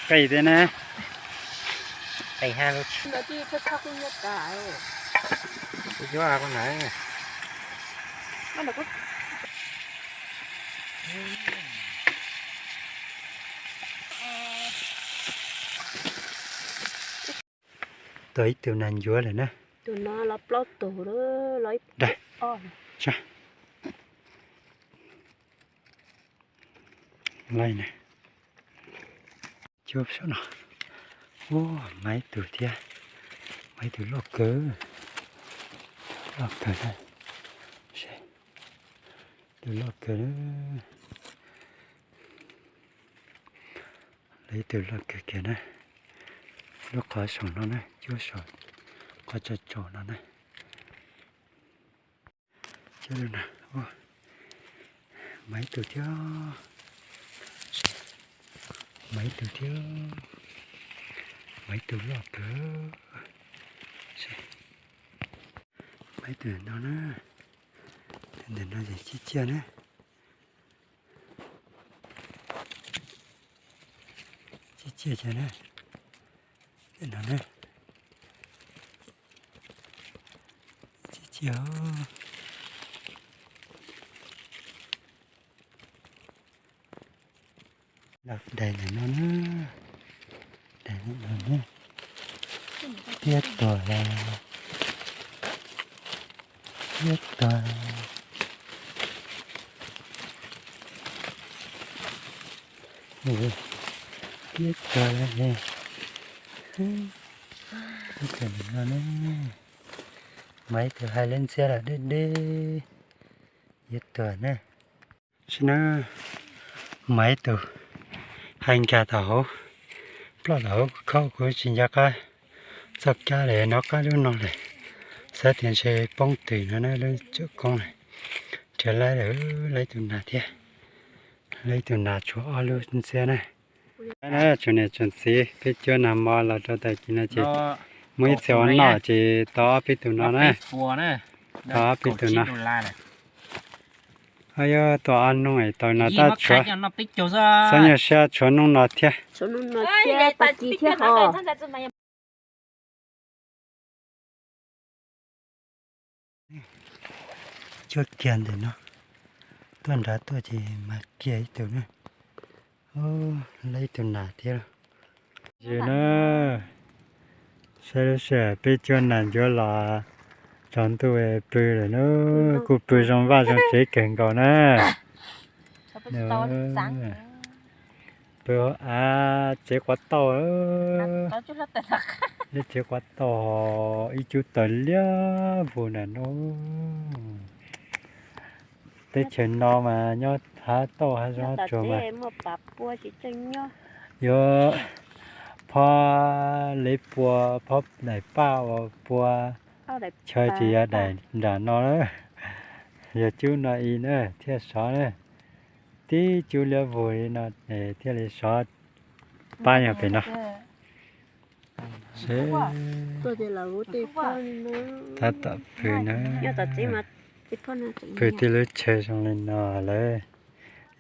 Qab thiab na. Tuag ib tug nas ncuav lawm na. Cuab saum no. Ua, mas ib tug thiab. Mas ib tug loj kawg. Loj kawg na. Tus loj kawg. Lawv ib tug loj kawg kiag na. Lub qhov saum no na, cuab saum qhov tsaus tsaus no na. Cuab lub no, mas ib tug thiab. Mas ib tug thiab. Mas ib tug loj kawg. Mas ib tug no na. Tus ntawm no ces ciaj ciaj na. Ciaj ciaj na. Tus no na. Ciaj ciaj. Daim ntawm no na. Daim ntawm no na. Tiab tuag lawm. Tiab tuag. Tiab tuag lawm ne. Ib tug no na. Mas ib tug hais lub ntxiab los deb deb. Tiab tuag na. Sim no mas ib tug hais nkag tom hauv, ploj tom hauv kuv khaub kuv tsis nco qab txoj kab lawm, hnov qab lub no lawm. Xav tias ntshe poob twg no na lub cuam koob lawm. Nrhiav laib lawm, laib tus nas thiab. Laib tus nas tshuav ob lub ntxiab na. Na tsoom niam tsoom txiv, peb cuab nag hmo los rau tag kis no ces muaj ib txhia ua noj ces tau ob peb tus no na. Tau ob peb tus no. Yog tuaj ob hnub es tau nas tab tshuav, txhob nyuaj siab tshuav hnub no thiab. Cuab kiag ntawm no, tuaj nrad tuaj ces mas kiag ib tug na. Laib ib tug nas thiab. Yus na, saib lub sij hawm peb cuab nas ncuav los tsaus ntuj pw lawm na, kuj pw zoo vaj zoo tsev kawg nkaus na. Pw av tsev quav tauj, lub tsev quav tauj ib cub taws liab vus na no. Teb chaws no mas nyob hav tauj hav zoov tsuag mas yuav phob lev pua, phob daim paj ua pua, chaw tsis yog daim nram no, yog cub no ib na thiaj sov na. Tib cub liab vus li no thiaj li sov pab yog pem no. Tab tom pw na, pw tib lub chaw zoo li no lawm,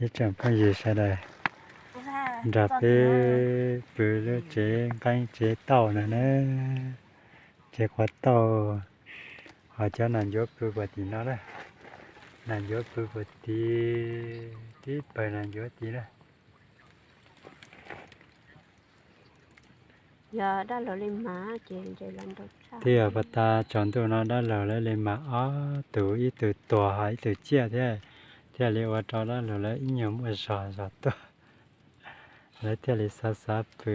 ib tsoom phooj ywg sawv daws nrog peb pw lub tsev nqeeb tsev tauj no na, tsev quav tauj. Ho cov nas ncuav pw puag tim no na, nas ncuav pw puag tim, tib pawg nas ncuav tim na. Twb yog pas tas tsaus ntuj no dab laug lawv li mas ob tug, ib tug tuag ho ib tug ciaj thiab, thiaj li ua rau dab laug lawv ib nyuag muaj zog zog tuaj. Lawv thiaj li xav xav pw.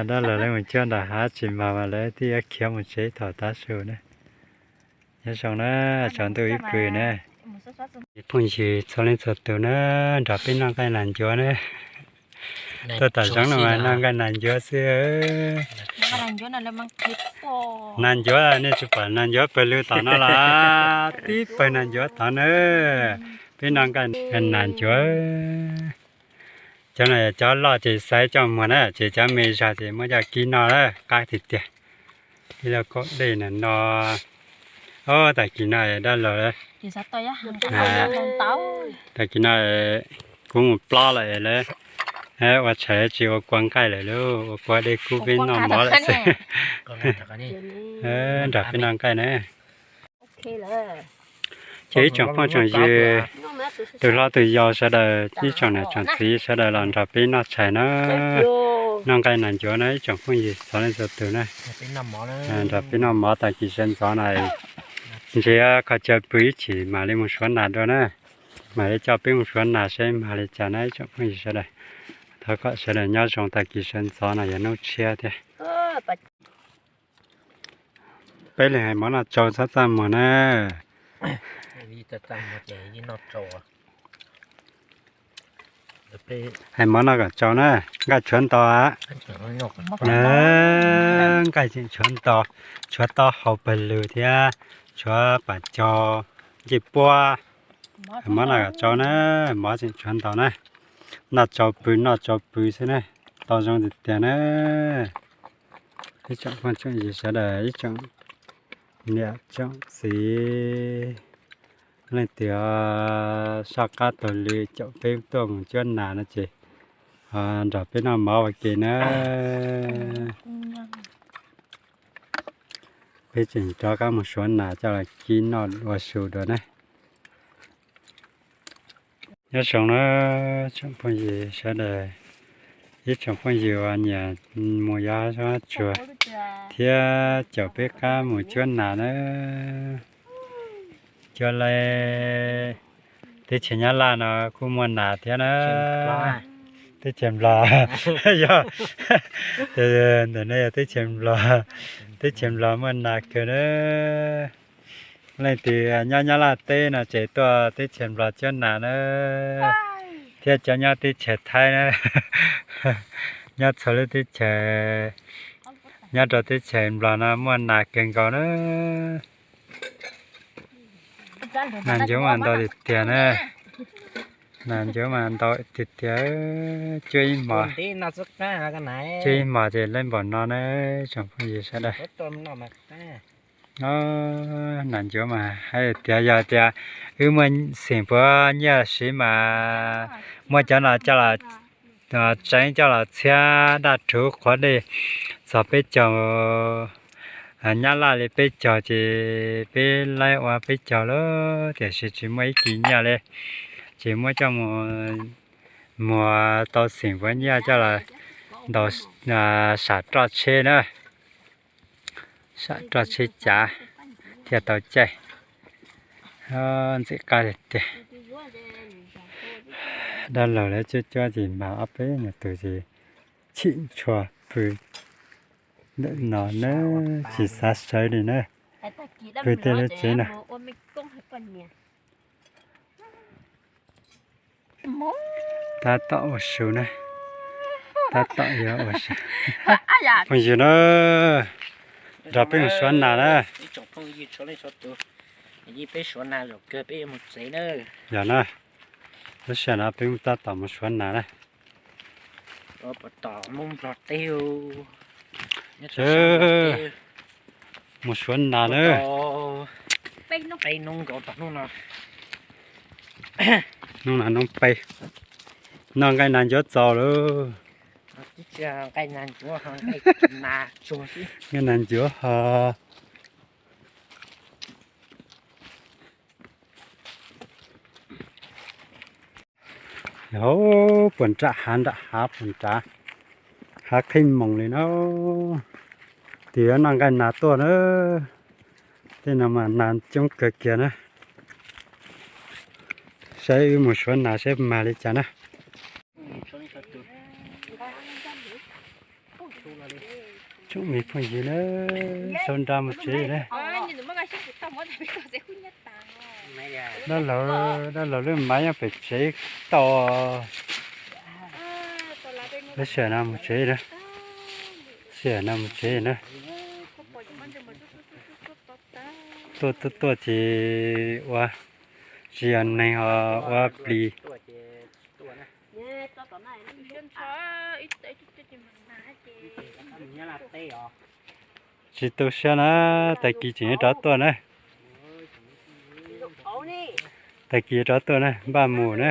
Dab laug lawv mus cuab nram hav tsis mag mas lawv thiaj yuav khiav mus tsev thaum tav su na. Nyob zoo na, tsaus ntuj ib pw na. Phooj ywg txhua leej txhua tus na, nrog peb noj nqaij nas ncuav na. Tuaj tom zoov no mas noj nqaij nas ncuav xwb. Nas ncuav, nej tsis pom nas ncuav pawg lug tom no los? Tib pawg nas ncuav tom na. Peb noj nqaij nas ncuav. Cov no cov loj ces xaiv coj muag na, ces cov me zog ces muab coj kib noj na, qab tiag tiag. Ib lub kaub dej no no, o, tag kis no dab laug, tag kis no kuv mus plob lawm lawm, ua tshais tsis ua kua nqaij lawm lauj, ua kua dej kub peb noj mov lawm xwb. Nrog peb noj nqaij na. Ces ib tsoom phooj tsoom ywg, tus hlob tus yau sawv daws, ib tsoom niam tsoom txiv sawv daws los nrog peb noj tshais na, noj nqaij nas ncuav na ib tsoom phooj ywg txhua leej txhua tus na. Nrog peb noj mov tag kis sawv ntxov na, ntshe kho chaw pw ib chim mam li mus suav nas dua na. Mam li coj peb mus suav nas saib mag li cas na ib tsoom phooj ywg sawv daws. Thov kom sawv daws nyob zoo tag kis sawv ntxov no yog hnub tshiab thiab. Peb li hais mov noj tsau txhob txaj muag na. Hais mov noj kom tsau na, nqaij tshuav nto. Nqaij tseem tshuav nto, tshuav taub hau pawg lug thiab tshuav pas cog ncej puab. Hais mov noj kom tsau na, mov tseem tshuav nto na. Noj tsau pw noj tsau pw xwb na, tau zoo tiag tiag na. Ib tsoom phooj tsoom ywg sawv daws, ib tsoom niam tsoom txiv, leej twg soj qab taug lw caum peb tuaj mus cuab nas no ces nrog peb noj mov ua ke na. Peb tseem rov qab mus suav nas coj los kib noj ua su dua na. Nyob zoo na tsoom phooj ywg sawv daws, ib tsoom phooj ywg uas nyiam mus yos tsuag thiab caum peb qab mus cuab nas na. Cuab li teb chaws Nyab Laj no kuj muaj nas thiab na. Teb chaws Nplog, yog, ntawm no yog teb chaws Nplog, teb chaws Nplog muaj nas kawg na. Leej twg nyob Nyab Laj teb no ces tuaj teb chaws Nplog cuab nas na, thiab cov nyob teb chaws Thaib na, nyob txhua lub teb chaws, nyob rau teb chaws Nplog no muaj nas kawg nkaus na. Nas ncuav mas ntau tiag tiag na, nas ncuav mas ntau tiag tiag, cuab ib hmos, cuab ib hmos ces lawv npaum no na, tsoom phooj ywg sawv daws. Nas ncuav mas hais tias yog tias wb muaj xeem puav nyiaj siv mas muab cov no coj los tseev coj los txhiab daj rhuv qhuav dej txog peb caug, Nyab Laj li peb caug ces peb laib ua peb caug lawm, tiam sis tsis muaj ib kis nyiaj li, ces muab coj mus muag tau xeem puav nyiaj coj los ntaus sam roj tsheb na, sam roj tsheb cav thiaj tau caij. Ntxim qab tiag tiag. Dab laug lawv cuab cuab ces mag ob peb nyuag tus ces chim ntshua pw ntawm no na, tsis xav sawv li na, pw tej lub tsev no. Tab tom ua su na, tab tom yuav ua su. Phooj ywg na, nrog peb mus suav nas na. Yog na, lub sij hawm no peb tab tom mus suav nas na. Mus suav nas na. Hnub no hnub peb, noj nqaij nas ncuav txaus lauj. Nqaij nas ncuav ho. Yog puag nram hav, nram hav puag nrad, hav qhib moos li na. Tus yuav noj nqaij nas tuaj na. Tej no mas nas coob kawg kiag na. Saib wb mus suav nas saib mag li cas na. Tsoom me phooj ywg na, sau nra mus tsev na. Dab laug, dab laug lub mav nyob pem tsev tau. Lub sij hawm no mus tsev na, sij hawm no mus tsev na. Tuaj tuaj tuaj ces ua, tsis yog neeg ho ua plis. Tsis tu siab na, tag kis tseem yuav rov tuaj na. Tag kis yuav rov tuaj na, npaj mus na.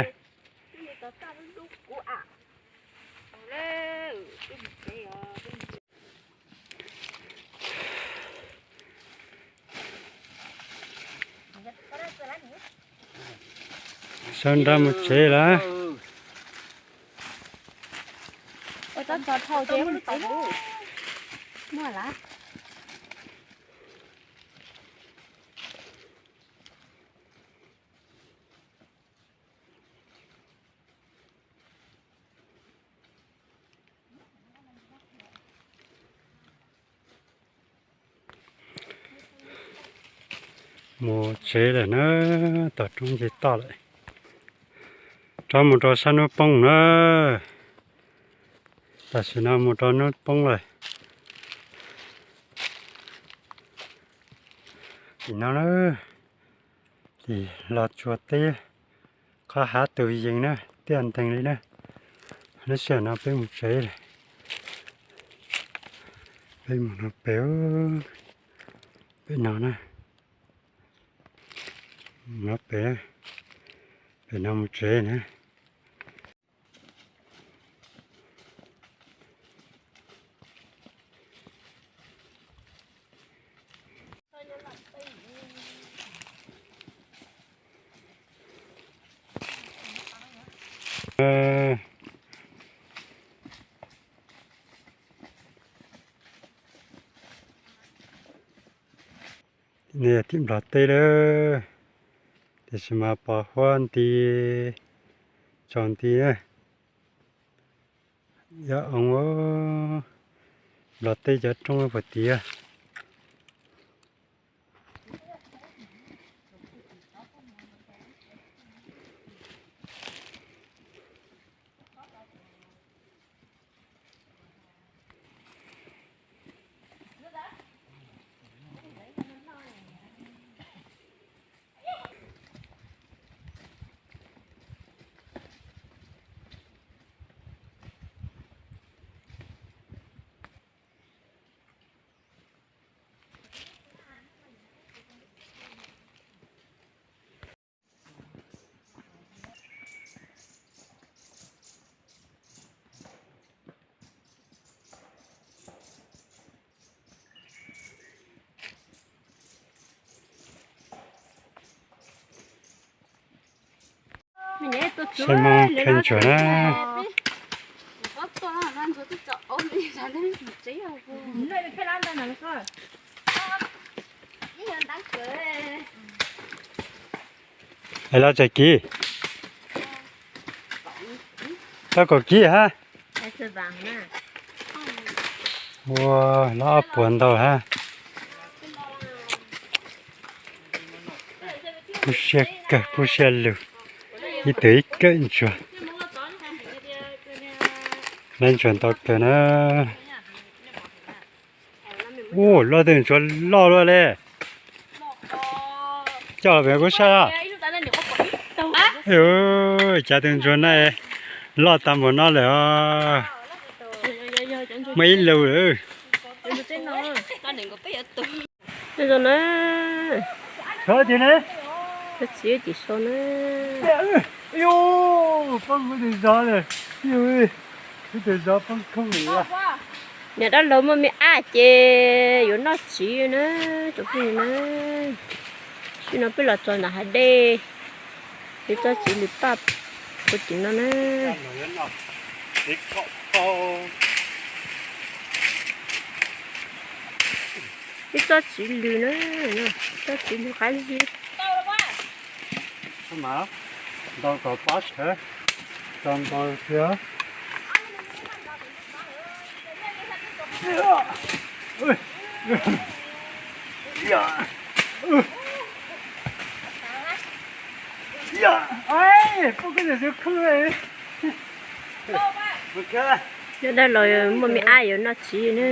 Sawv nrab mus tsev lawm. Mus tsev lawm na, tom roob nce toj lawm. Rov mus rau sab hnub poob na. Tam sim no mus rau hnub poob lawm. Tim no na, tim Los Tsuas teb, qhov hav tus yees na, tiaj nteeg li na. Lub sij hawm no peb mus tsev lawm. Peb mus no pem, pem no na. Mus no pem, pem no mus tsev na. Nws yog tim Nplog teb lawm, tiam sis mas pos huab nti, tsaus nti na. Yog oo, Nplog teb cov roob puag tid. Seb Hmoob khawb ntsuag na. Es los txog kis, tau kaum kib hab. Ua, los ob puas ntau hab. Kub siab kawg, kub siab lug. Ib tug ib kawm ntsuag. Lawv ntsuag ntau kawg na. Ua, loj tus ntsuag loj luaj li. Coj los pem kuv saib os. Cav tus ntsuag na loj tag npaum no lawm os. Muaj ib lus lawm. Zoo na. Txiv tim so na. Poob kuv tus zov lawm. Ib tug zov poob khoob li. Niam dab laug muaj me ab ces yuav noj tsiv na, tsoom phooj ywg na. Sim no peb los txog ntawm hav dej, peb tsob txiv lws paj puag tim no na. Peb tsob txiv lws na, tsob txiv lws qab zib. Ntau kom pab sawv, txog ntau thiab. Nyob dab laug muaj me ab yuav noj tsiv na.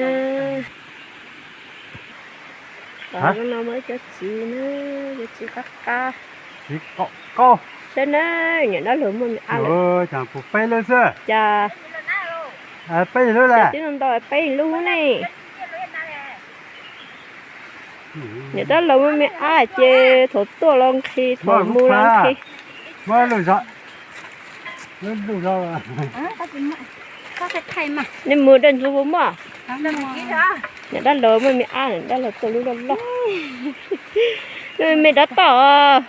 Tom no muaj ib cov txiv na, cov txiv qab qab. Saib na, niam dab laug muaj me ab lawm. Cas puas peb lawm xwb? Cas Peb lub, twb ntau peb lub ne. Niam dab laug muaj me ab ces thaum tuaj los nqhis, thaum mus los nqhis. Nej mus daj ntxuv puas muaj? Niam dab laug muaj me ab, dab laug tuaj lub loj loj. Me dab toj.